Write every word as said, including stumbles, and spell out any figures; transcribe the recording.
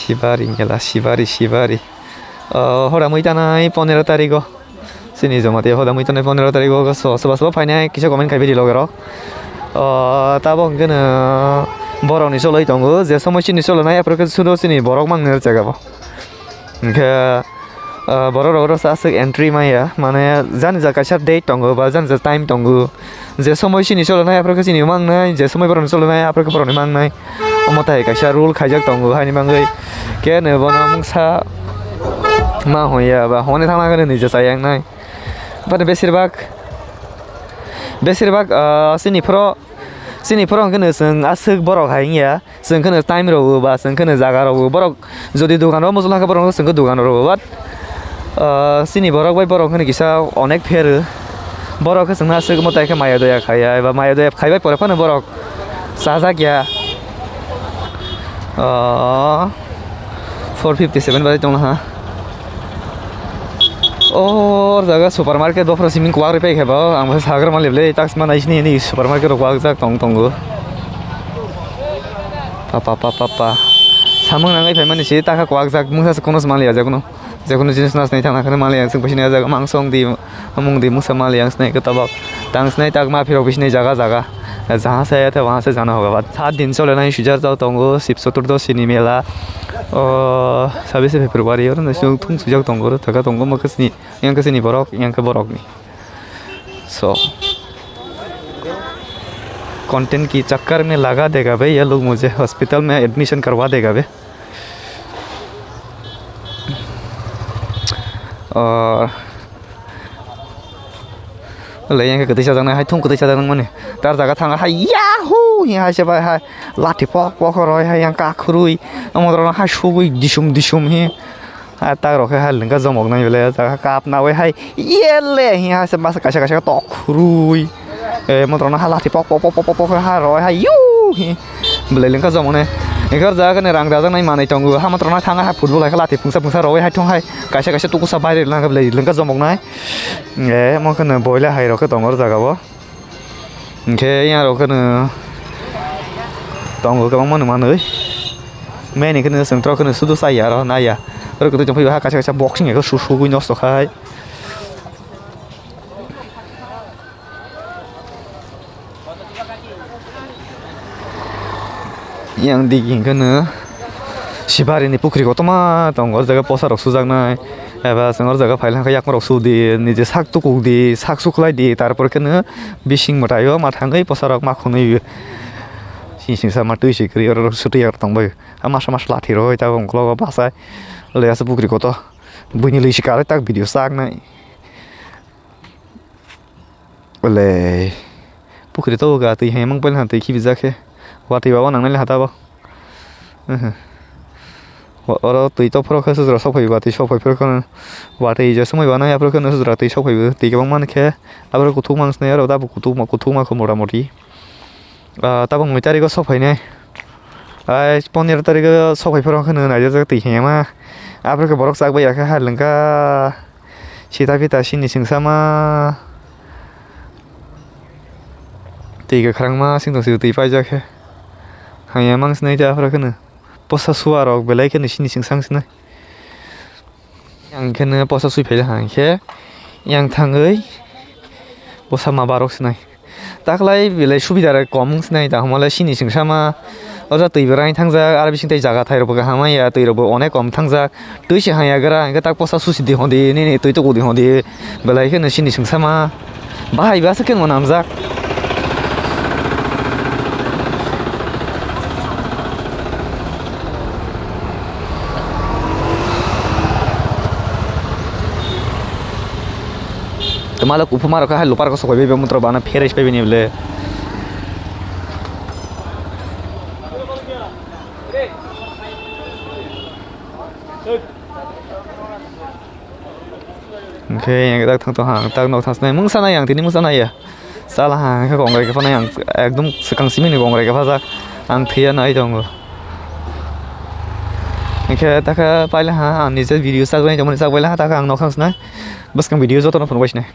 Sibari hwnkhe la, sibari, sibari. O, hora mui tanai pondro tarigo. Chini joma tei hoda mui tonwi pondro tarigo so soba soba phainai kisa comment khai bidi loge rok. O, tabok hwnkhe no borok ni choloi tongo, je somoi chini cholonai aphuru khe sudo chini borok mangni o jaga bo. Hwnkhe, o, borok rok rok aswk entry maya, mane jani ja kaisa date tongo ba jani ja time tongo. Je somoi chini cholonai aphuru khe chini mangnai, je somoi borok ni cholonai aphuru khe borok ni mangnai. Omo tai kaisa rule khaijak tongo haini bagwi. Khe no bono mungsa ma hoya ba hone thangna khe nini je chayang nai. Bani besir bak, besir bak, ah, chini phoro, chini phoro hwnkhe no chwng aswk borok hai wngya, chwng khe no time rw o ba chwng khe no jaga rw o. Borok jodi dogan o muchung khe borok chwng khe dogan rw o, but, ah, chini borok bai borok hwnkhe kisa onek pher o. Borok khe chwngno aswk omo tai khe maya doya khaiya eba maya doya khaibai pore phano borok chajak ya. Ah, four fifty seven bai tongna ha. O jaga supermarket, bophoro simi kwak rwi paikha ba, ang bo sagra mali bwle, taksima nai sini hini supermarket rok kwak jak tong tongo. Pa, pa, pa, pa, pa. Samung nangai phaimani si, takha kwak jak, mungsa se kono se mali ya, je kono, je kono jinis nas nai thangna khani mali ya, chwng bisini ya jaga mangso wng di, mung di, mungsa mali ya, ang sinai khe tabok. Tang sinai tak ma phirok bisini jaga, jaga. Jaha se ya, waha se jana hoga ba. Saat din chole nai sujar tau tongo, Shib Chaturdashi ni mela. O, sabise February oro no sung thung sujak tongo, thaka tongo, mo khasni, yang khasni borok, yang khe borok ni. So, content ki chakkar mein laga dega bhai, ye log mujhe hospital mein admission karwa dega bhai. O, le yang khe kwtwi sajaknai, hai thung kwtwi sajaknai mani. Tar jaga thang hai, yahoo! Hi hai se bai hai, lathi pok pok roi hai yang kakhurui. Omo rok hai sugui disum disum hi. Hai tak rok khe hai lengka jomok nai bele, jaga kap naui hai, yele hi hai se masa kaisa kaisa tok khurui. E, motor no hala thipok pok pok pok pok pok ha roi hai yu hi. Belai lengka jomok nai. Ekar jaga ni rang dajak nai manui tongo. Ha motor no thang ha football hai khe lathi phungsa phungsa roi hai thong hai. Kaisa kaisa tukusa baire lang belai lengka jomok nai. E, mo kheno boila hai rok khe tongo o jaga o. Hingkhe yang rok kheno tongo kwbangma no manui. Meni kheno chwng tro kheno sudu chaya aro naya. Oro kwtwi tongphio ha kaisa kaisa boxing ekho su sugui nosto khai. Yang digi hingke no Sibari ni pukri kotorma tongo, o jaga posa rok sujaknai, eba chwng o jaga phaila hingke yakung rok sudi, niji sak tukuk di, sak suklai di, tarpor khe no bising mwtai o ma thangwi posa rok ma khunui sing sing sama twi si kwrwi oro rok sutwi yak tongbai, a masa masa lathi roi tabuk uklok o bachai le aswk pukri kotor buini lwi si karwi tak video chaknai. Olei, pukri to ga twi hai mang pail han twi khibi jak khe. Watwi ba o nang nai le hata bo. Ehe. Wa-, oro twi to phoro khe sujra sok phai watwi sok phai phoro kheno. Watwi je swmai ba nai aphuru kheno sujra twi sok phai bo. Twi kwbang man khe aphuru kuthuk mang sinai aro tabuk kuthuk ma, kuthuk ma kho mota moti. Ah, tabuk noi tarigo sok phai nai. Ai, pondro tarigo sok phai phoro kheno naijak jak twi hai ma. Aphuru khe borok chak bai ya khe ha lengka. Sita pita sini singsa ma twi kwkhwrangma singtong sio twi paijak khe. Hamya mang sinai ta aphuru kheno posa sua rok belai kheno sini singsa wng sinai. Yang kheno posa sui phaila hang khe yang thangwi posa ma barok sinai. Taklai belai subida rok kom wng sinai, tamo le sini singsa ma. O jaga twi bo raini thangjak, aro bising tei jaga thai rok bo kaham ya, twi rok bo onek kom thangjak. Twi se haya gra, hingke tak posa susi di hondi, nini twi tuku di hondi. Belai kheno sini singsa ma. Bahai ba se kheno namjak. Tei malok kuphuma rok khe hai lupar kosok bai bai mutrok bana pheres pai bini bwle. Hwnkhe yang tak thang tong ha, tak nok thang sinai mungsa nai yang tini mungsa nai ya. Sala ha khe kongrai khe phano yang ekdom swkang simi ni kongrai khe phajak. Ang thwiya nai tongo. Hwnkhe takha paila ha ang nijak video chak bai tongmani chak paila ha takha ang nok thang sinai. Bwskang video jotono phunuk bai sinai.